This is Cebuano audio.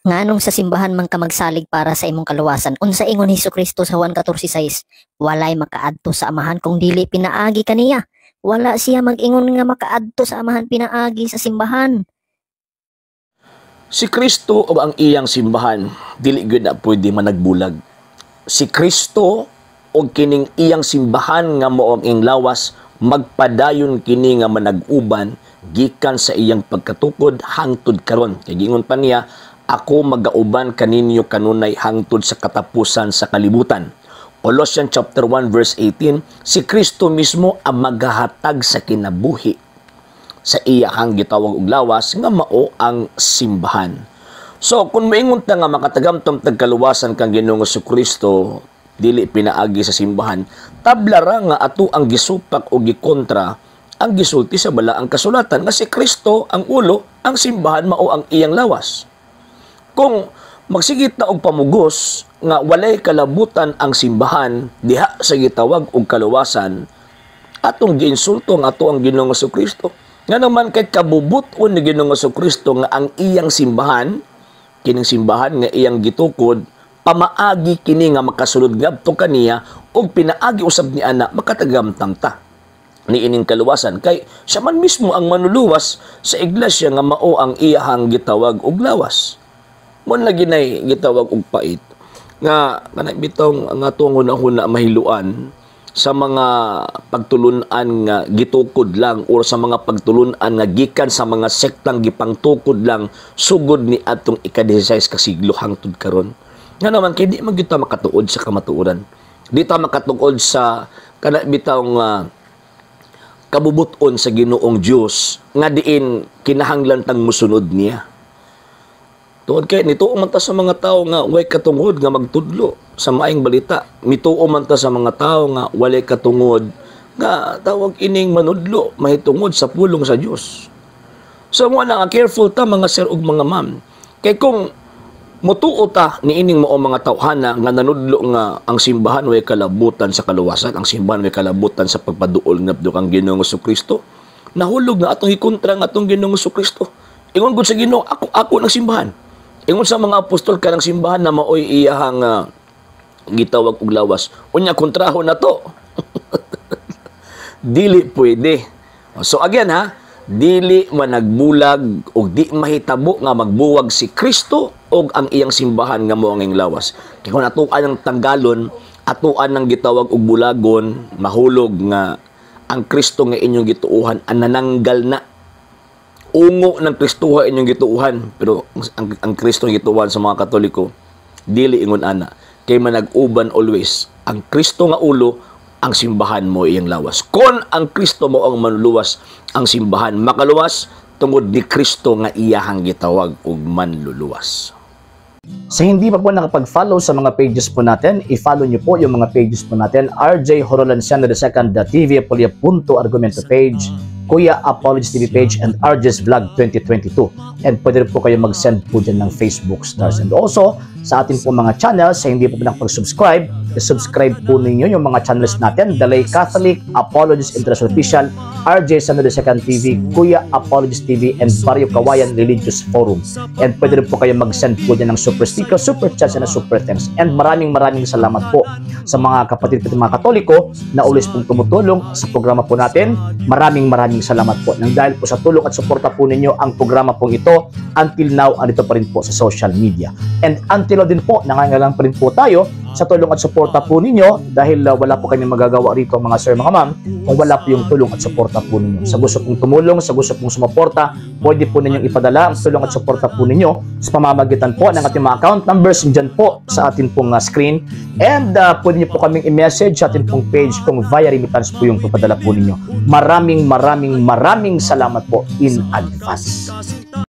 Nganong sa simbahan man ka magsalig para sa imong kaluwasan? Unsa ingon ni Kristo sa Juan 14:6? Walay makaadto sa Amahan kung dili pinaagi kaniya. Wala siya mag-ingon nga makaadto sa Amahan pinaagi sa simbahan. Si Kristo o ang iyang simbahan, dili gyud na pwede managbulag. Si Kristo o kining iyang simbahan nga mao ang iyang lawas, magpadayon kini nga manag-uban gikan sa iyang pagkatukod hangtod karon. Kay giingon pa niya, "Ako magauban kaninyo kanunay hangtod sa katapusan sa kalibutan." Colossians chapter 1 verse 18, si Kristo mismo ang maghahatag sa kinabuhi sa iyahang gitawag og lawas nga mao ang simbahan. So kung moingon ta nga makatagamtam tag kaluwasan kang Ginoong Kristo dili pinaagi sa simbahan, tabla ra nga ato ang gisupak o gikontra ang gisulti sa Balaang Kasulatan nga si Kristo ang ulo, ang simbahan mao ang iyang lawas. Kung magsigit na og pamugos nga walay kalabutan ang simbahan diha sa gitawag og kaluwasan, atong giinsulto ang ato ang Ginoong Kristo. Nga naman kay kabubut-on ni Ginoong Kristo nga ang iyang simbahan, kining simbahan nga iyang gitukod, pamaagi kini nga makasulod ngadto kaniya ug pinaagi usab ni ana makatagamtam ta niining kaluwasan, kay siya man mismo ang manuluwas sa iglesia nga mao ang iyahang gitawag og lawas. Mo lagi nay gitawag og pait nga kanang bitong nga atong hunahuna mahiluan sa mga pagtulunan nga gitukod lang or sa mga pagtulunan nga gikan sa mga sektang gipangtukod lang sugod ni atong ika-16 ka siglo hangtod karon. Nga naman kay di man gyud ta makatuod sa kamatuoran. Di ta makatuod sa kana bitawng kabubuton sa Ginoong Dios nga diin kinahanglan tang musunod niya. Tuod kay nituo man ta sa mga tao nga way katungod nga magtudlo sa maayong balita. Mituo man ta sa mga tao nga walay katungod nga tawag ining manudlo mahitungod sa pulong sa Dios. So mo na nga careful ta, mga sir ug mga ma'am. Kay kung mutuo ta niining mao mga tawhana nga nanudlo nga ang simbahan way kalabutan sa kaluwasan, ang simbahan way kalabutan sa pagpaduol ngadto kang Ginoong Kristo, nahulog nga atong ikontra nga atong Ginoong Kristo. Ingon gud sa Ginoo, "Ako ako ng simbahan." Ingon sa mga apostol, kanang simbahan na maoy iyahang gitawag og lawas. Unya kontraho na to. Dili pwede. So again ha, dili managbulag og di mahitabo nga magbuwag si Kristo og ang iyang simbahan nga mao ang iyang lawas. Kay kung atuan ng tanggalon, atuan ng gitawag og bulagon, mahulog nga ang Kristo nga inyong gituuhan ang nananggal na ungo ng Kristoha inyong gituuhan, pero ang Kristo nga gituuhan sa mga Katoliko dili ingon ana, kay manag-uban always ang Kristo nga ulo, ang simbahan mo iyang lawas. Kon ang Kristo mo ang manluluwas, ang simbahan makaluwas tungod ni Kristo nga iyahang gitawag og manluluwas. Sa hindi pa po nakapag-follow sa mga pages po natin, i-follow nyo po yung mga pages po natin: RJ Horolanciano II, TV Apolia Punto Argumento page, Kuya Apologies TV page, and RJ's Vlog 2022. And pwede rin po kayo mag-send po dyan ng Facebook stars. And also, sa atin po mga channels, sa hindi po nakapag-subscribe, i-subscribe po ninyo yung mga channels natin: Dalay Catholic, Apologies International Official, RJ Sano II TV, Kuya Apologies TV, and Barrio Kawayan Religious Forum. And pwede rin po kayo mag-send po dyan ng super sticker, super chats, and super thanks. And maraming maraming salamat po sa mga kapatid po mga Katoliko na always pong tumutulong sa programa po natin. Maraming maraming salamat po. Nang dahil po sa tulong at suporta po ninyo, ang programa pong ito until now andito pa rin po sa social media. And until now din po, nangangailangan pa rin po tayo sa tulong at suporta po ninyo dahil wala po kami magagawa rito, mga sir, mga ma'am, kung wala po yung tulong at suporta po ninyo. Sa gusto pong tumulong, sa gusto pong sumuporta, pwede po ninyong ipadala ang tulong at suporta po ninyo sa pamamagitan po ng ating mga account numbers dyan po sa ating pong screen. And pwede niyo po kaming i-message sa ating pong page kung via remittance po yung papadala po ninyo. Maraming maraming maraming salamat po in advance.